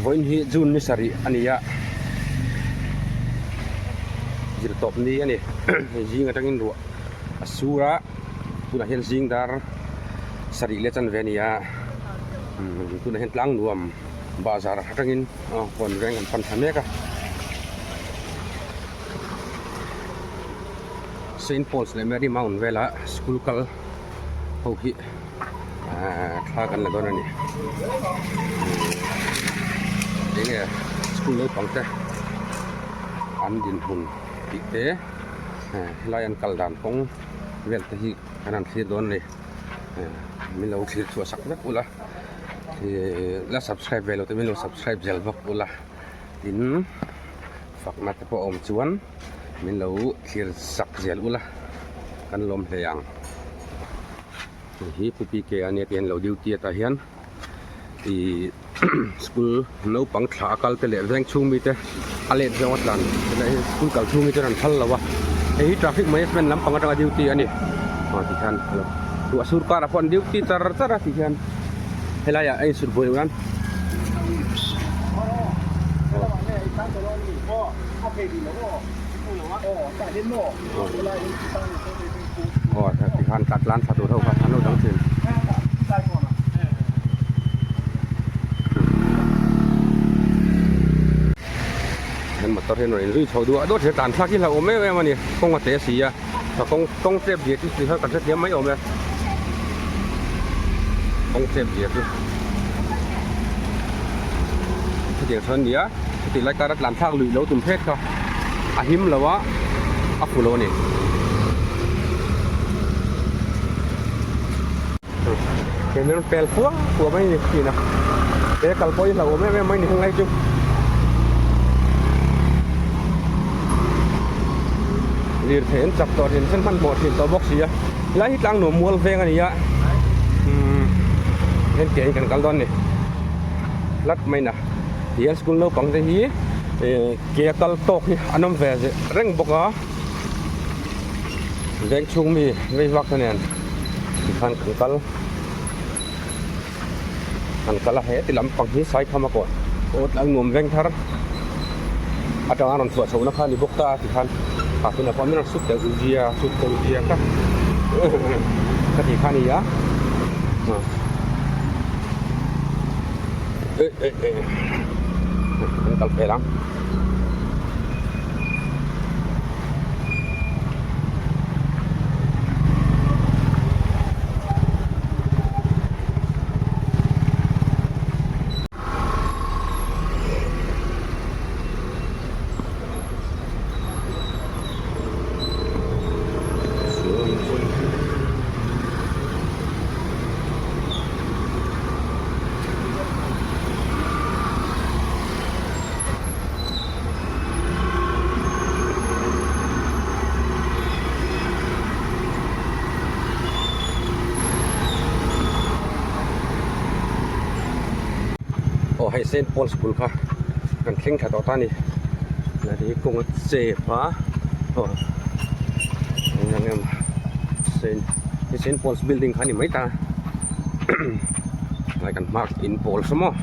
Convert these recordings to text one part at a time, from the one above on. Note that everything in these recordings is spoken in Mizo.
Vawiin hi June ni sarih a ni a, zirtawp ni a ni. Zing atangin ruah a sur a, tunah hian zing dar sarih leh chanve a ni a, tunah hian tlang nuam bazar atangin huan veng kan pan thla mek a. Saint Paul's leh Mary Mount vela school kal ho hi thla kan la dawn a ni enge school naupang te an dinhmun tih te helai an kal dan kawng vel te hi kan han thlir dawn a ni min lo thlir chhuah sak vek ula la subscribe ve lo te min lo subscribe zel bawk ula tin fakna te pawh a awm chuan. Min lo thlir sak zel ula kan lawm hle ang. Hei hi Pu PK a nia tih hian lo duty atah hian ih school naupang thla a kal te leh veng chhung mite a let zawng a tlan tunah hian school kal chhung hi chuan an phal lo a hei hi traffic management lampang atanga duty a ni aw ti hian ruah sur karah pawh an duty char char a ti hian helaiah a insut buai loh nan. Aw tikhan tla tlan thla tur ho kha an lo dang thin. He motor hian rawn inzui chho duah duah thin a tlan thlak hi hlauhawm em em a ni kawng a te si a kawng kawng chep zia chu tih kha kan hrethiam mai awm e kawng chep zia chu hetiang chuan a ni a. Chutih lai kara tlan thlak luih lo tum phet kha a him lo a, a fu lo a ni. He mi rawn pel fua fua mai a ni thin a, he kal pawh hi hlauhawm em em mai a ni heng lai chu. Lirthei an chak tawh thin sen hmanhmawh thin tawh bawk si a, helai hi tlang nuam mual veng a ni a, umm heng ke hi kan kal dawn a ni hlat mai na. Tihian school naupang te hi ke a kal tawk hi an awm ve reng bawk a veng chhung mi vei vak te nen tikhan kan kal kan kal a he ti lampang hi saikham a kawn aw tlang nuam veng thar atanga rawn chhuah chhohna kha a ni bawk ta a tikhan ah tunah pawh min rawn sut tel zia sut tel zia kha ka tih kha a ni a. Kan kal phel ang. Aw hei Saint Paul school kha kan thleng thla tawh ta a ni hei hi kawng a chep a aw eng eng Saint hei Saint Paul's building kha a ni mai ta. Tlai kan hma in pawl saw maw.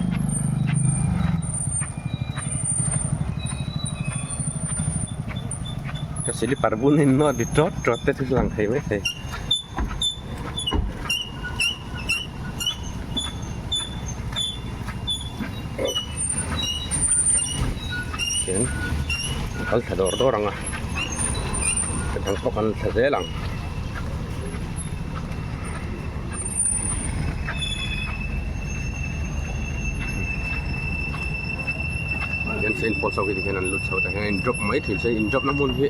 Ka silipar bun in nawt ri tawt tawt te chu lang thei mai thei. Tin kal thla dawr dawr ang a ka dang pawh kan thla zel ang. Hian Saint Paul's ho hi tikhian an lut chho tah hian a in drop mai thin se in drop na hmun hi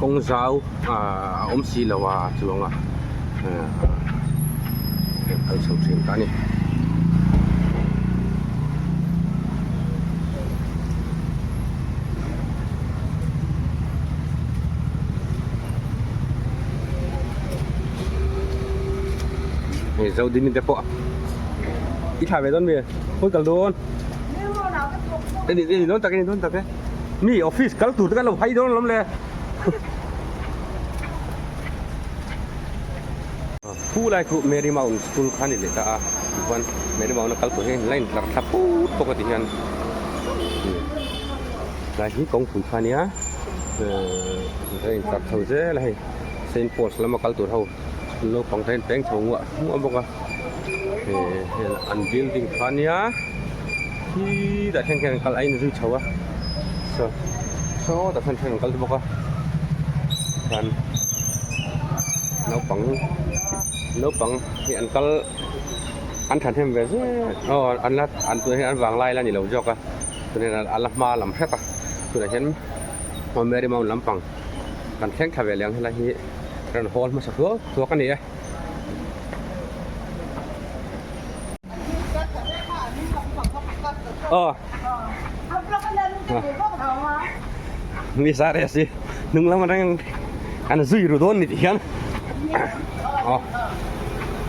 kawng zau ah a awm si lo a chuang a hei kal chho thin ta a ni. Hei Zodini te pawh i thlah ve dawn mi khawi kal dawn eni eni dawn tak eni dawn tak e mi office kal tur te kan lo hai dawn alawm le Pu lai khu Mary Mount school kha a ni leh ta a tichuan Mary Mount a kal tur hian line tlar thla put bawk a ti hian. Tlai hi kawngpui kha ania ehh a intlar chho zel a hei Saint Paul's lama kal tur ho naupang te hian peng chho nguah nguah bawk a ehh hei an building kha ania khitah thleng khian an kal a inzui chho a saw sawtah sawn then an kal bawk a chuan naupang naupang hi an kal an thahnem ve zel aw an la an tunah hian an vanglai la ni lo zawk a tunah hian a la hma lam hret a tunah hian Mary Mount lampang kan thleng thla ve leh ang helai hi rawn hawl hmasa thuak thuak a ni e. Aw mi sa reh si hnung lam atangin an zui ru dawn ni tih hian aw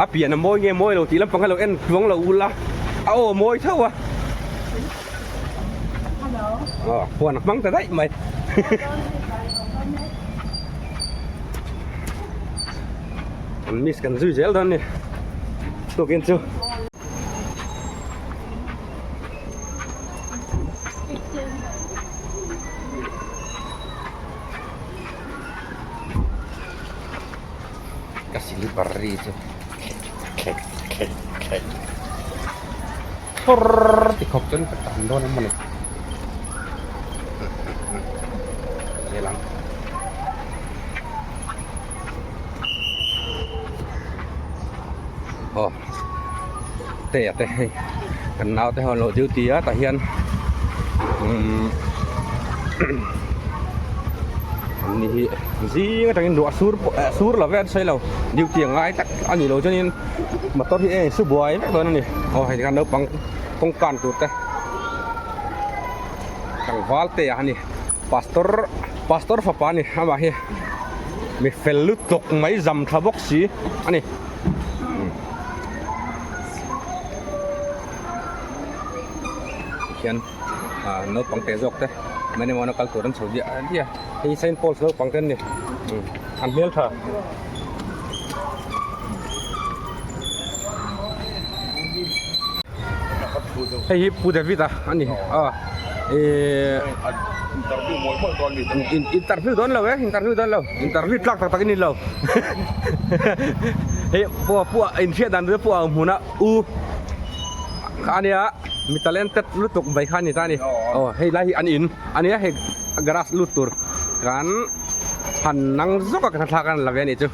a pian a mawi nge mawi lo tih lampang kha lo en tluang lo ula a aw mawi tho a aw huan a hmang ta daih mai an miss kan zui zel dawn ni tukin chu. Ka silipar ri chu khet khet khet khet thawr ti khawp chuan ka tan dawn em mawni zel ang. Aw te a te hei kan nau te ho an lo duty a tah hian umm an ni hi zing atangin ruah sur pawh eh sur lo ve an sawi lo duty a ngai tlat a nih loh chuanin motor hi eng su buai vek dawn a ni aw hei tikhan naupang kawng kan tur te tlangval te a ni pastor pastor fapa a ni amah hi. Mi fel lutuk mai zam tha bawk si a ni. Tikhian ah naupang te zawk te many mawna kal tur an chho diah diah a hei Saint Paul's naupang te an ni an hmel tha. Hei hi Pu David a a ni a ehh interview dawn lo e interview dawn lo interview tlak tak tak i ni lo hei pu pu inhriat dan te pawh a awm hmun a u kha a nia mi talented lutuk mai kha a ni ta a ni aw hei lai hi an in a nia hei garage lut tur kan han nang zawk a kan thlak a la ve a nih chu.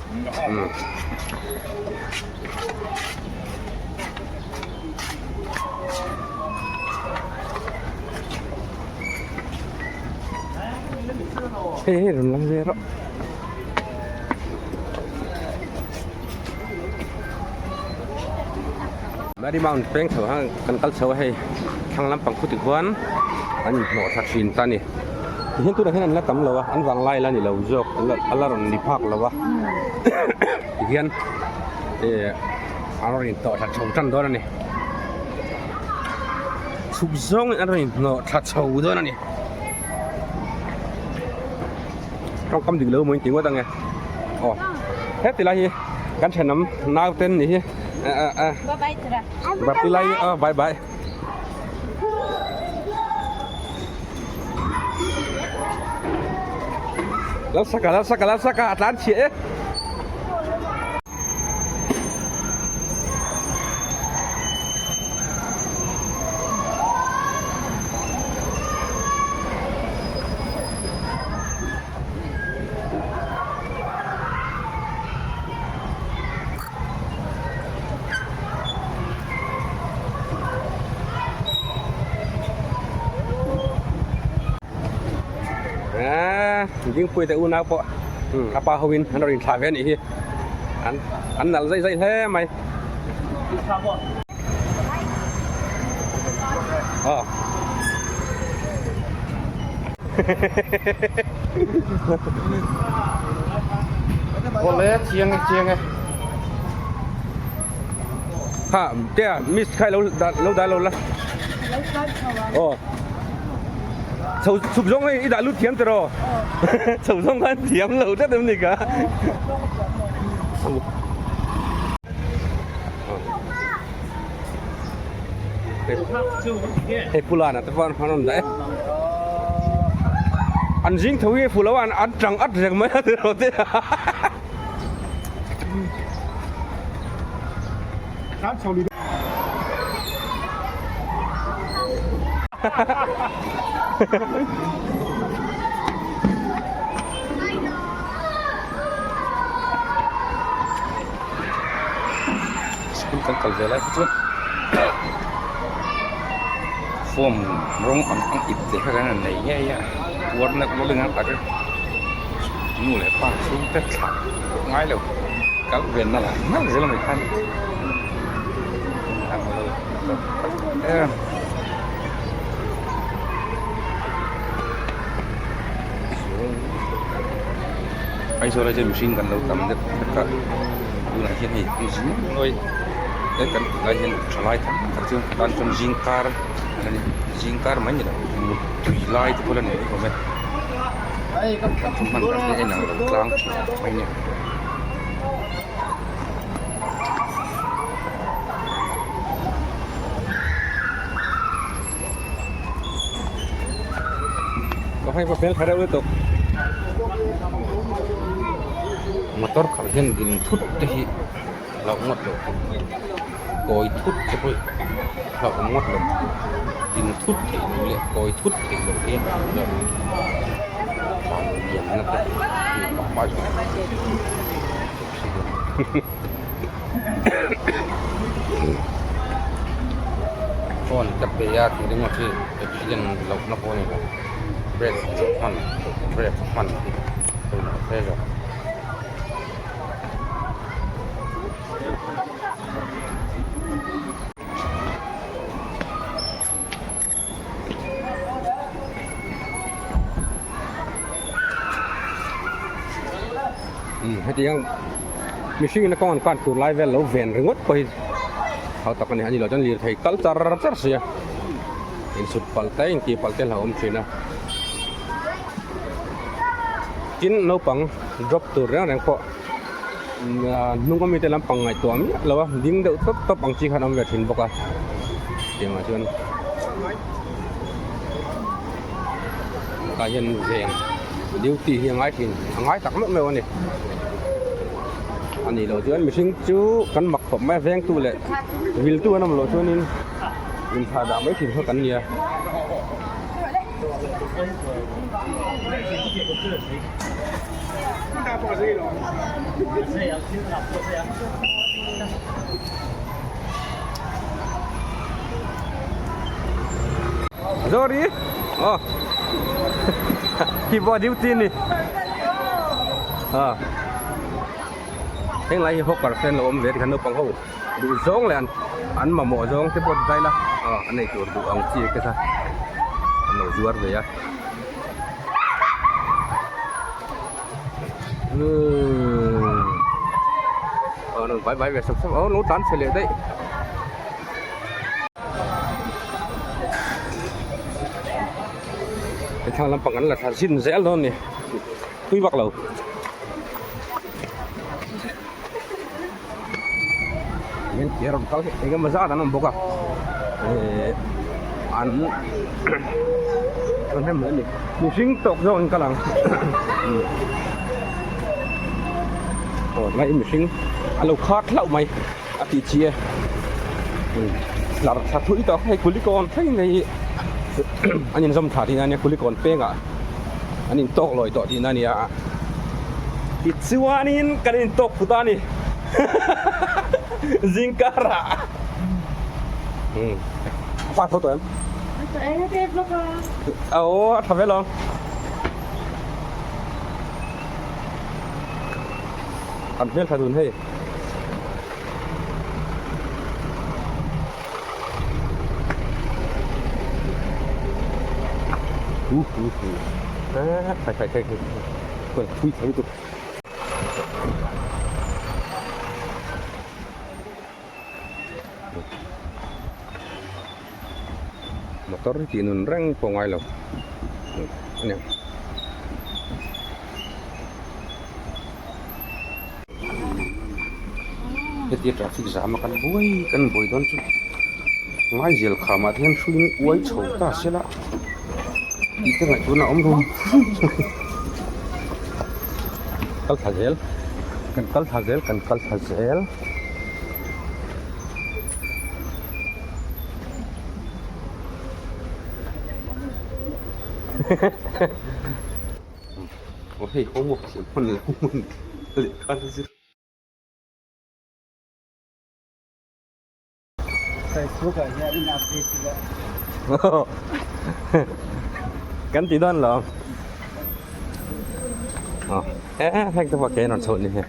Hei hei rawn lang ve rawh. Mary Mount peng chho ha kan kal chho a hei thlang lampang khu tikhuan an inhnawh thla thin ta a ni. Tihian tunah hian an la tam lo a an vanglai la ni lo zawk a la rawn ni phak lo a tihian eh an rawn inhnawh thla chho tan dawn a ni. Chhuk zawngin an rawn inhnawh thla chho dawn a ni. Tawngkam dik lo maw in ti ngawt ang e. Aw heti lai hi kan thenawm naute an nih hi eh eh Bye bye aw bye bye. Lalsaka Lalsaka Lalsaka a tlan chhiah e. Dingpui te unau pawh a pa ho in an rawn inthlah ve a nih hi an an nalh zaih zaih hle mai aw. Awle chiang e chiang e. Ha tia miss khai lo dah lo dah lo la. Aw. Chho chhuk zawng hei i dah lut thiam tiraw. Chho zawng khan thiam lo tlat em ni ka. Hei pu Lana te pawh an rawn dah e. An zing tho hi fuh lo a an tang at reng mai a tiraw te. School kan kal ve lai kha chuan form rawng ang ang ip te kha kan han nei ngei a puar na kual in an tak a nu leh pa chhungte thlah ngai lo kal ve na lah nalh zel a mai khan em. Aizawl ah chuan mihring kan lo tam deuh hlek a tunah hian hei zing nawi he kan tih lai hian thalai tam tak chu tan chuan zing kar a ni zing kar mai ni lo mut tui lai te pawh la ni mai awm e kan thu hman dan hi a inang lo tlang thin khawp mai a ni. Motor khalh hian ding thut te hi hlauh ngawt loh kawi thut te pawh hlauh awm ngawt loh ding thut theih loh leh kawi thut theih loh hi a hlauh zawk van lian na te hma zawng. Phone ka pe a tih ringawt hi accident loh na pawh a ni lo brake hman brake hman hi pawimawh hle zawk. Hetiang mihring in a kawng an kan tur lai vel lo ven ringawt pawh hi hau tak a ni a ni lo chuan lirthei kal char char si a insut palh te intih palh te hlauhawm thin a tin naupang drop tur reng reng pawh hnung ami te lampang ngaihtuah miah lo a ding deuh tawp tawp ang chi khan a awm ve thin bawk a tiangah chuan tah hian veng duty hi a ngai thin a ngai tak meuh meuh a ni a nih loh chuan mihring chu kan mak khawp mai a vengtu leh viltu an awm loh chuanin inthah dah mai thin kha kan nia. Sorry. Oh. Keyboard duty ni. À. Heng lai hi hawker te an lo awm ve tikhan naupang ho duh zawng leh an an mamawh zawng te pawh ti ta ila a nei tur duh ang chi te kha an lo zuar ve a. Aw rawn vai vai ve sawp sawp aw lo tlan chhe leh daih. He thlang lampang an la thla zin zel dawn a ni tui vak lo. Hian ke rawn kal hi eng emaw zat an awm bawk a ehh an rawn hem mai a ni mihring tawk zawk in kal ang aw tunlai mihring a lo khar hlauh mai a tih chi e tlar thla thui tawh hei kulikawn thleng mai hi an inzawm thla tihna ania kulikawn pengah an intawk lawi tawh tihna a ni a tichuanin kan intawk phut a ni zingkarah a pa tho tawh em aw a tha vel ang an hmeltha dun hei. Hu hu hu khai khai khai khai thui tha lutuk motor hi tih nun reng pawh ngai lo a ni ang. Hetia traffic jam a kan buai kan buai dawn chu. Ngaizel khamah te hian hruiin uai chho ta sela tih te ngaihtuahna a awm rum rum kal thla zel kan kal thla zel kan kal thla zel. Aw hei homework thiam hman lo hman lehkha na zir. Facebook ah hian in update ila. Kan ti dawn lo. Aw eh eh heng te pawh ke an rawn chhoh ni hi.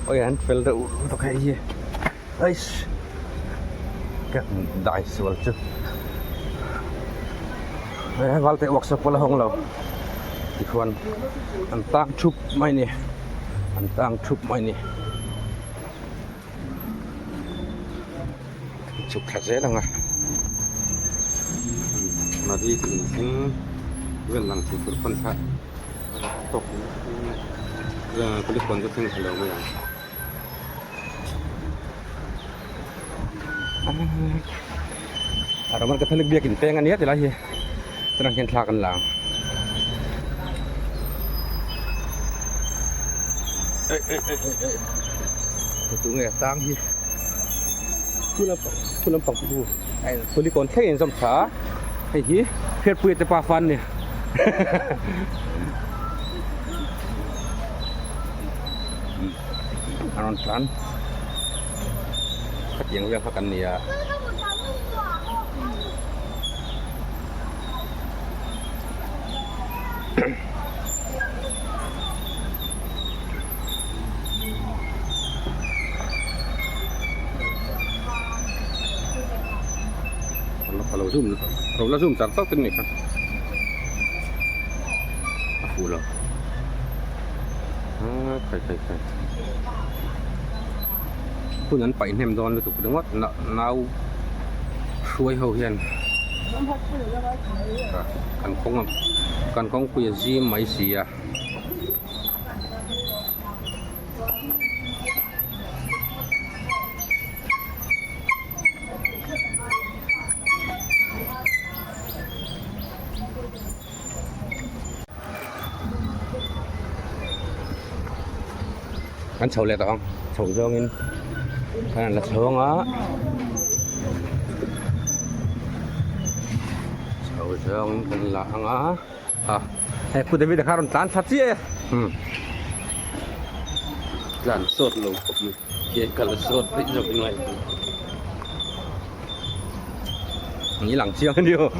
Oi an fel deuh lutuk hei hi. Eish ka dai sual chu. Eh valte workshop pawh la hawng lo. Tikhuan an tang thup mai ni. An tang thup mai ni. Chhuk thla zel ang a Madi tih in thleng vel lang thei tur pawn kha tawk kulikawn chu thleng thla lo mai ang a Roman Catholic biakin peng a nia ti lai hi tunah hian thla kan la ang. Tunge tang hi khu lampang chu kulikawn thleng in zawm tha a hei hi hriatpuia te pa fan a ni a rawn tlan khatiang vel kha kan ni a. Ka lo zoom ka lo zoom chak chak te ni kha a fuh lo a khai khai khai hun an paih hnem dawn lutuk ringawt nau hruai ho hian kan kawng kan kawngpui a zim mai si a. Kan chho leh tawh ang chho zawngin kan han la chho ang a chho zawngin kan la ang a. A hei pu David a kha rawn tlan thla chiah e umm tlan sawt lo khawp mai ke kal sawt daih zawk in ngaih ni lang chiang a ni aw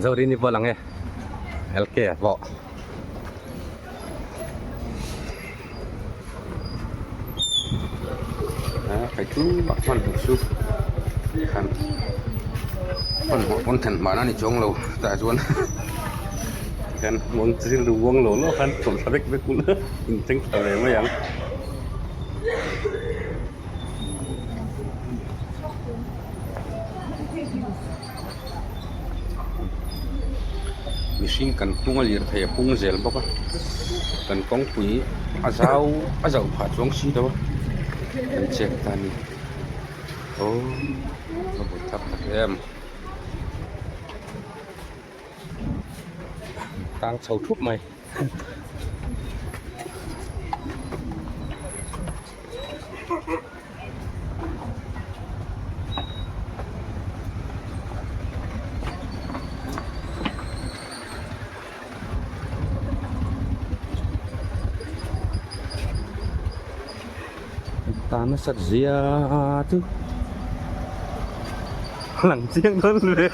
Zorini pawh a lang e LK a pawh. Hei chu a hman hmuh chu khan hman hmuh pawn then hman a ni chuang lo tah chuan hian muang zir uang lo lo khan chawlh thla vek vek ula inthleng thla ve mai ang. Mihring kan pung a lirthei a pung zel bawk a kan kawngpui a zau a zauh phah chuang si lo a kan chek ta a ni aw a bu thak tak em tang chho thup mai. Ta nasat zia chu lang chiang dawn ve.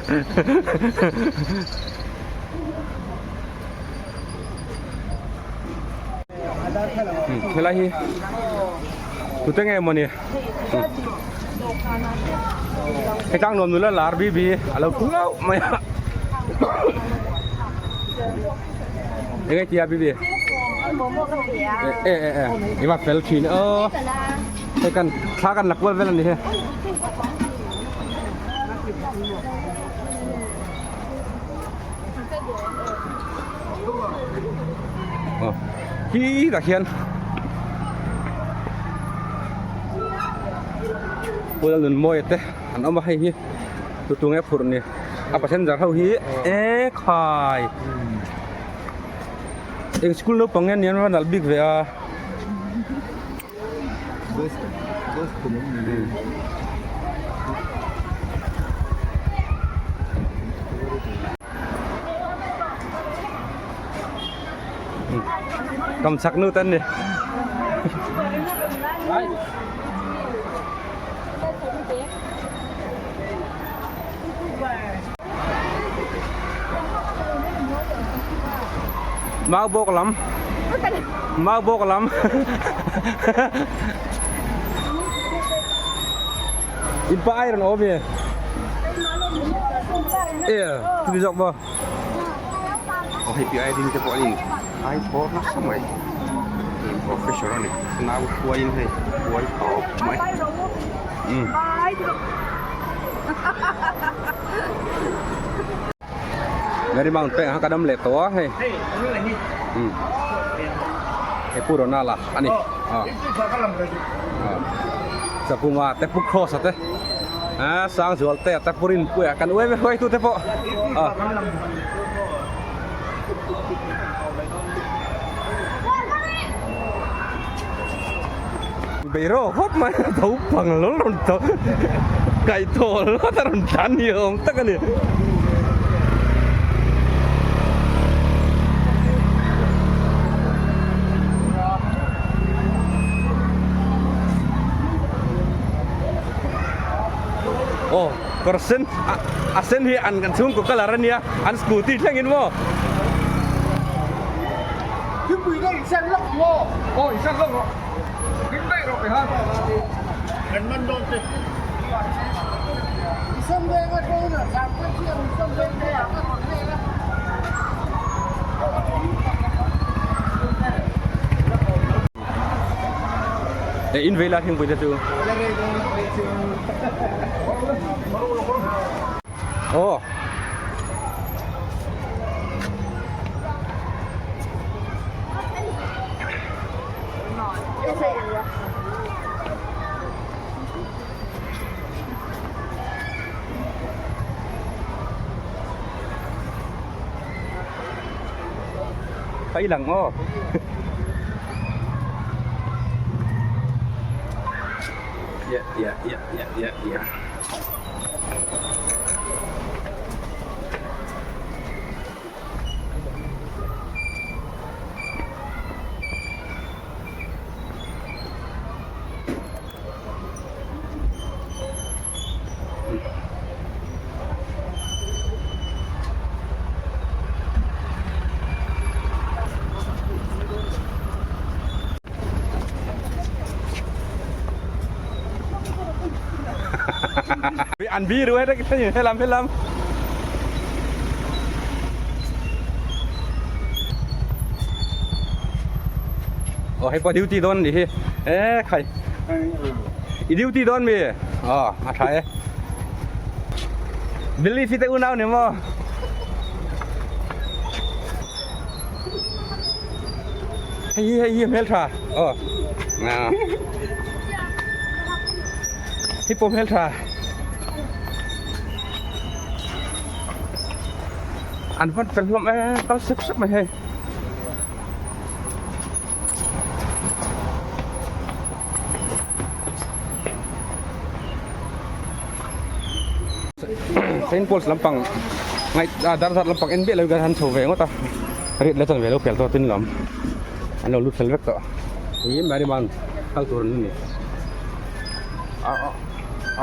Helai hi tute nge mawni hei tlang nuam nula lar bi bi a lo thu ngauh mai a eng nge tia bi bi e e e i va fel thin aw hei kan thla kan la kual vel a ni he. Khi tah khian Pu Lalnunmawia te an awm a hei hi tu tu nge phurh ni a passenger ho hi e khai eng school naupang nge nia an nalh bik ve a. Cầm sạc nu tên đi. Mau bawk lam. Mau bawk lam. In pa ai ran awm e. E, tu zawk maw? Aw hei pi ai ding te pawh a in ai thawr nasa mai professor a ni nau hruai in hei buai tawp mai umm. Mary Mount peng ah ka dam leh tawh a hei umm hei Pu Ronald a ani aw Chapunga te Pu Cross a te ah Sangzual te a te Pu Rinpuia kan uai ve huai tu te pawh aw. Beiraw khawp mai a tho pang lo rawn tho kaih thaw hlawt a rawn tlan ni awm tak a ni. Aw kawr sen a sen hi an kan chhungkaw colour a nia an scooty thlengin maw. In vei la thingpui te chu aw. Thấy lần ô. Yeah, yeah, yeah, yeah, yeah, yeah. An bi ru he helam helam. Aw hei pawh duty dawn anih hi e khai i duty dawn mi aw a tha e Billy hi te unau ni maw hei hi hei hi hmel tha aw hei pawh hmel tha. An van fel hlawm e kal sep sep mai hei. Saint Paul's lampang ngai ah dar zat lampang en biah lo hian an chho ve ngawt a riat la chan ve lo pel tawh tin lam an lo lut fel vek tawh ih Mary Mount kal tur an ni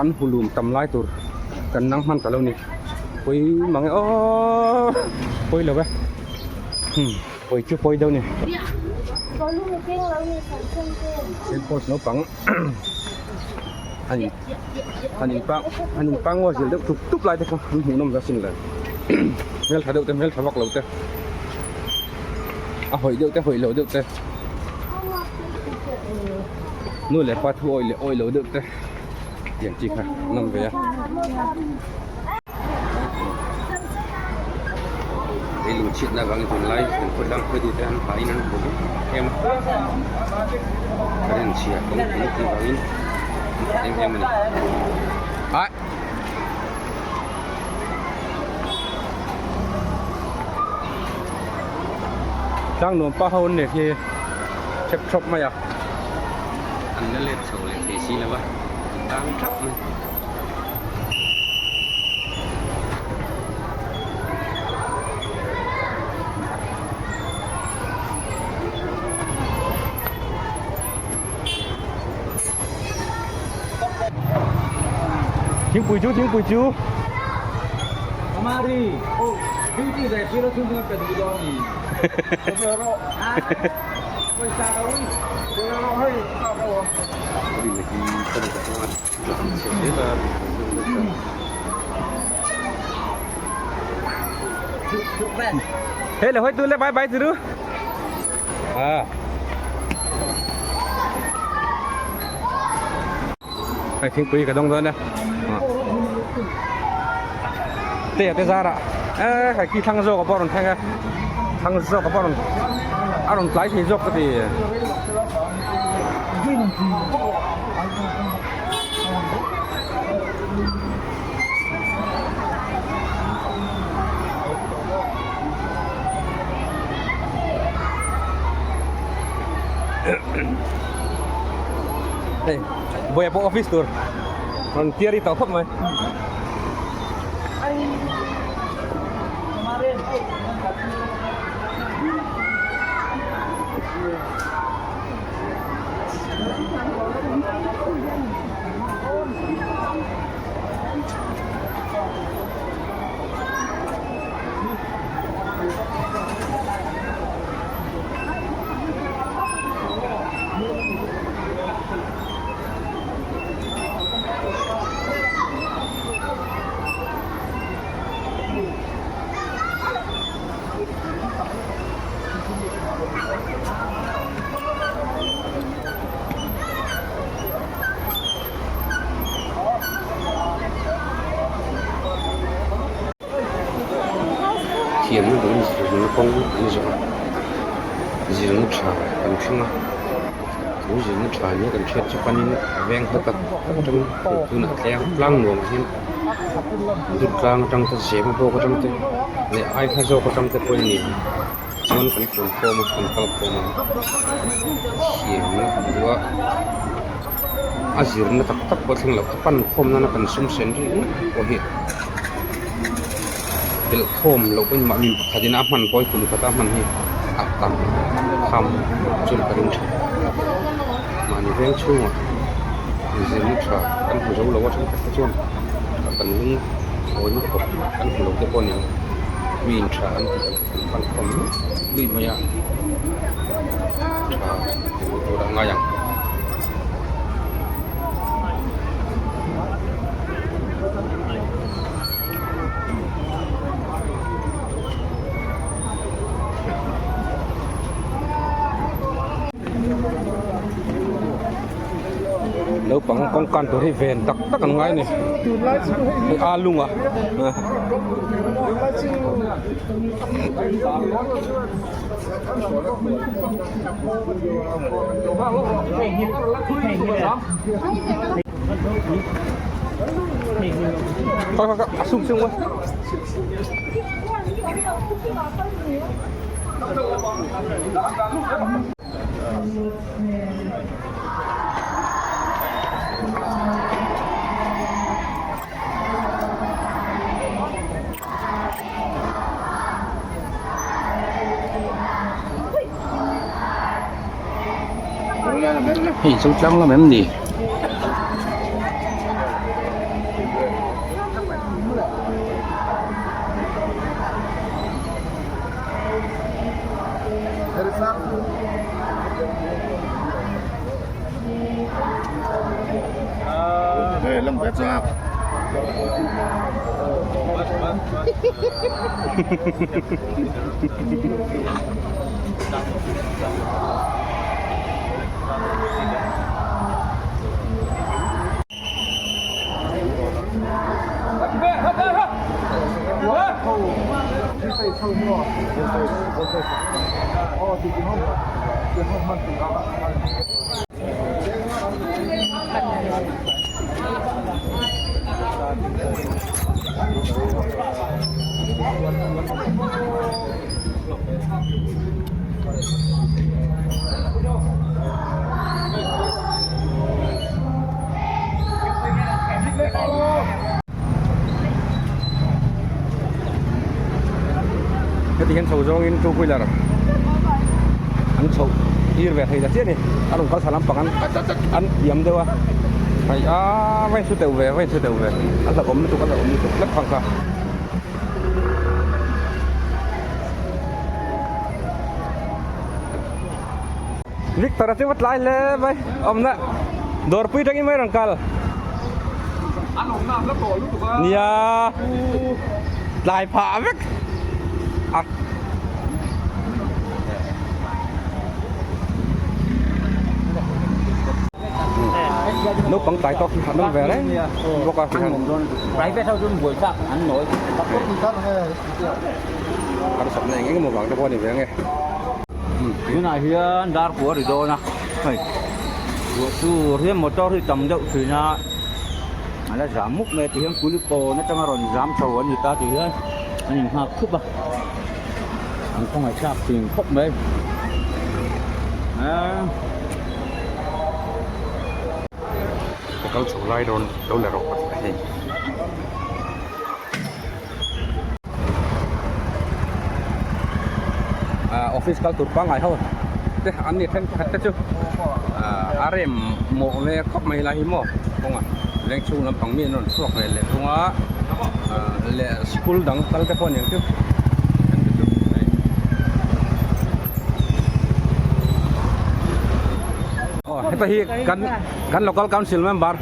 an hulum tam lai tur kan nang hman ta lo ni pawi mang e aww pawi lo e pawi chu pawi deuh a ni Saint Paul's naupang an an in pang an in pang ngaw zil deuh tup tup lai te kha an hmuh nawm za sin le hmeltha deuh te hmeltha vak lo te a hawih deuh te hawih loh deuh te nu leh pa thu awih leh awih loh deuh te tiang chi kha an awm ve a. Hei lungchhiatna avangin tunlai kan khawtlang hruaitute an pahin an hmu em em a, current chhia kawng an tih vangin. em em a ni. Ai. Tlangnuam pa ho an nek hi hrep thlawp mai a. An la let chho leh thei si lo va, an tang thap mai. Thingpui chu thingpui chu. Amari, oh, duty ve si lo thingpui pe duh dawn ni. Pawisa ka ui, hei ka ka awm. Thế là hơi tôi lấy bye bye từ à hei thingpui ka dawng dawn e te te zara e hei khi thlang zawk a pawh a rawn thleng e thlang zawk a pawh a rawn a rawn tlai thei zawk ka ti. Hei Bawiha pawh office tur rawn tiari tawh khawp mai. Thiamna dang zirna kawng an zawh a, zirna tha kan thleng a, chu zirna tha nia kan hriat chu panin a veng hla tak tak atangin hei tunah tlang tlang nuam ah hian dut tlang atang te zema bawk atang te leh ai hla zawk atang te pawhin ni chuan kan fun khawm a kan kal khawm a thiamna duh a. A zirna tak tak pawh thleng loh a pan khawm nana kan sum sen ringawt pawh hi belh khawm loh pawhin mahni pakhat ina a hman pawh hi kum khata a hman hi a tam tham chuan ka ring thin mahni veng chhungah zirna tha kan hmu zo lo a thenkhat te chuan kan lung awina khawp kan hmu lo te pawh a ni ang mi in tha an tih ang kan pan khawm luih mai a tha hmuh tur a ngai ang. Naupang kawng kan tur hi ven tak tak an ngai a ni hei a lung a. Thôi thôi thôi, sung sung quá. Hei zo tlang lam em ni? Heti hian chho zawngin two wheeler an chhoh tir ve thei ta chiah a ni a rawn kal thla lampang an an tiam deuh a hei aaa va insu teuh ve va insu teuh ve a hlauhawm lutuk a hlauhawm lutuk tlat phang kha. Victor a chu va tlai hle mai awmna dawrpui atangin mai rawn kal nia tlai phah vek a naupang tlai tawk hi an awm ve reng bawk a private ho chu buai thlak an nawi harsatna eng eng emaw vang te pawh a ni ve ang e. Tunah hian dar kua ri dawn a hei ruah tur hian motor hi tam deuh thin a a la zam mup mai a ti hian kulikawn atanga rawn zam chho an ni ta tih hian an inghak khup a an khawngaih thlak thin khawp mai eee. Ka kal chho lai dawn lo la rawh hei. Ah office kal tur pangngai ho te an ni thenkhat te chu ah a rem mawh ve khawp mai lai hi maw kawng a veng chhung lampang mi an rawn chhuak ve leh thung a ah leh school dang kal te pawh a ni ang chu then te chu hei. Aw heta hi kan kan local council member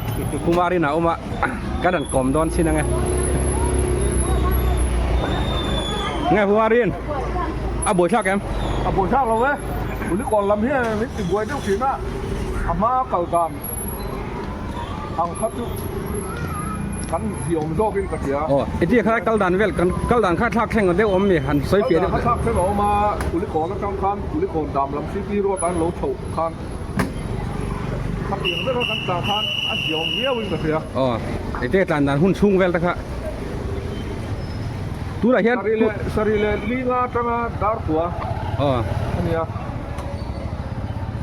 Kumar in a awm a. Ka rawn kawm dawn chin ange. Nge Huarin a buai thlak em? A buai thlak lo e. Kulikawn lam hian min ti buai deuh thin a, a hma kal dan ang kha chu kan thiam zawkin ka hria. Aw, eti kha kal dan vel kan kal dan kha thlak thleng deuh awm mi han sawi piah deuh. Kal dan kha thlak thleng a awm a, Kulikawn atang khan Kulikawn dam lam city road an lo chhoh khan. Khatiang vek a kan tah khan a ziawm viau in ka hria. Aw, enge tlan dan hun chhung vel te kha tunah hian Sarih leh sarih leh linga atanga dar kua aw a nia.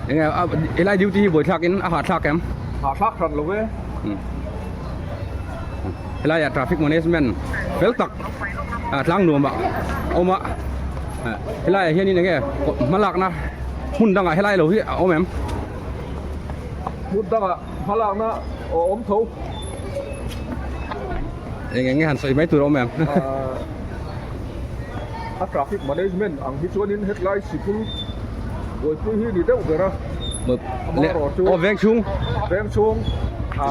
Enge a helai duty hi buaithlak in a hahthlak em? Hahthlak hran lo e. Helaiah traffic management fel tak ah tlang nuam ah a awm a helaiah hianin enge hmalakna hmun dangah helai lo hi a awm em? Hmun dangah hmalakna a awm tho. Eng enge han sawi mai tur a awm em? A traffic management ang hi chuanin hetlai sikul buaipui hi ni deuh ber a. Aw veng chhung. Veng chhung.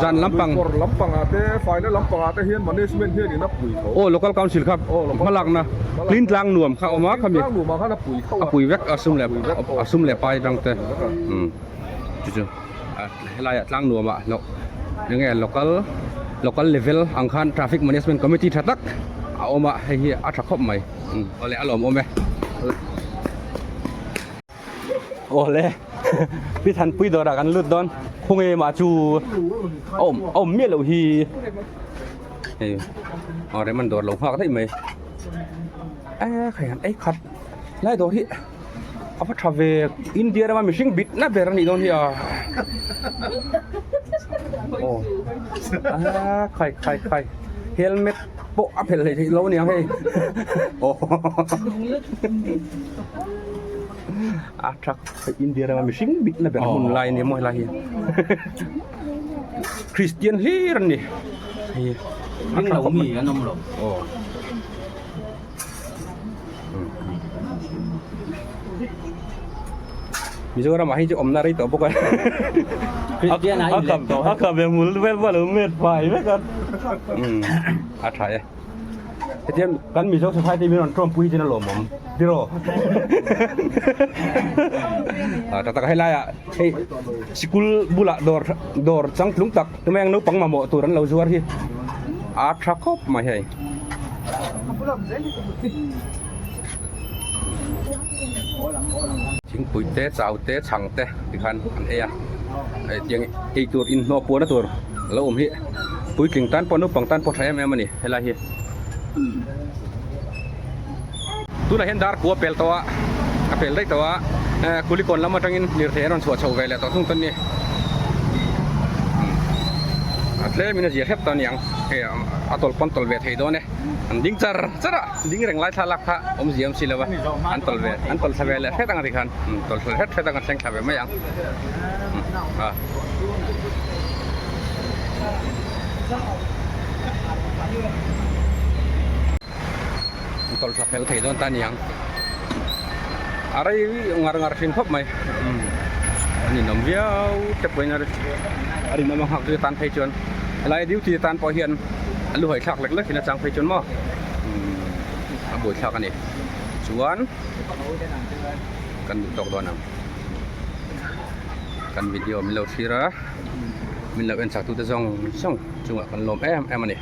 Zan lampang. Luikawr lampangah te faina lampangah te hian management hian in a pui tho. Aw local council kha hmalakna clean tlang nuam kha awm a khami. Tlang nuam ah khan a pui tho a. A pui vek a sum leh a sum leh pai atang te. Chu chu helaiah tlang nuamah hlawh enge local local level ang khan traffic management committee tha tak a awm a hei hi a tha khawp mai awle a lawmawm e. Awle pi Thanpui dawrah kan lut dawn khung ema chu a awm a awm miah loh hi hei aw rem an dawr lo nghak daih mai e khai han ei khat lai dawr hi a va tha ve India rama mihring bit na ber a nih dawn hi a aw a khai khai khai helmet pawh a phelh hleih theih lo aniang hei aw a tha India rama mihring bit na ber hmun lai a ni maw helai hi Christian hlir an ni hei a tha khawp mai aw. Mizoram ah hi chu awmna rei tawh bawk a a khabe hmul vel pawh a lo met fai vek a a tha e hetiang kan Mizo society min rawn tawmpui hi chuan a lawmawm tiraw a tha tak a helai ah hei sikul bulah dawr dawr changtlung tak tumah hian naupang mamawh tur an lo zuar hi a tha khawp mai hei. Thingpui te chau te chhang te tikhan an ei a hei tiang eitur inhnawh puahna tur a lo awm hi. Puitling tan pawh naupang tan pawh tha em em a ni helai hi. Tunah hian dar kua pel tawh a, a pel daih tawh a, Kulikawn lam atangin lirthei an rawn chhuah chho ve leh tawh thung chuan ni. A tlemin a zia hrep ta aniang, hei a tawlh pawn tawlh ve thei dawn e, an ding char char a, ding reng lai thlalak kha awmzia awm si lo va, an tawlh ve, an tawlh thla ve leh hret ang a ti khan, tawlh thla hret hret ang a thleng thla ve mai ang. A. Tawlh thla fel thei dawn ta aniang. A rei ngar ngar thin khawp mai. A ninawm viau te pawhin a rinawm a nghak zui atan phei chuan helai duty atan pawh hian a lu haih thlak lek lek in a chang phei chuan maw a buaithlak a ni. Chuan kan duh tawk dawn ang. Kan video min lo thlir a, min lo en chak tute zawng zawng chungah kan lawm em em a ni.